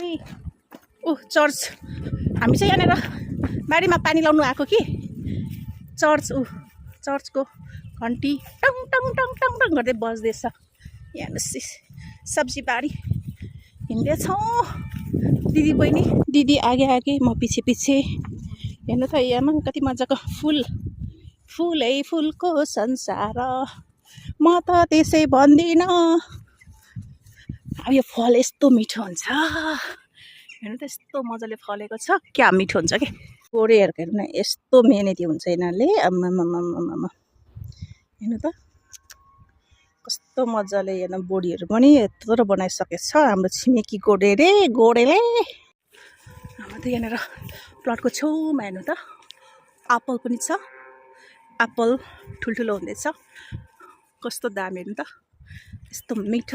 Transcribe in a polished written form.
चाहिँ चर्च हामी चाहिँ यहाँनिर बारीमा पानी लाउनु आएको कि चर्चको घन्टी tongue tongue tongue tongue tongue गर्दै बज्दैछ। यहाँ सब्जी बारी हिँड्दैछौँ दिदी बहिनी, दिदी आगे आगे म पछि पछि। हेर्नु त यहाँ कति मजाको फुलै फुलको संसार, म त त्यसै भन्दिनँ। अब यो फल यस्तो मिठो हुन्छ, हेर्नु त यस्तो मजाले फलेको छ, क्या मिठो हुन्छ कि। गोडेहरूको हेर्नु न यस्तो मेहनती हुन्छ यिनीहरूले, आम्मामामामामा हेर्नु त कस्तो मजाले। हेर्नु बोडीहरू पनि यत्रो बनाइसकेछ हाम्रो छिमेकी गोडेले। हाम्रो त यहाँनिर प्लटको छेउमा हेर्नु त एप्पल पनि छ, एप्पल ठुल्ठुलो हुँदैछ, कस्तो दामी। हेर्नु त यस्तो मिठो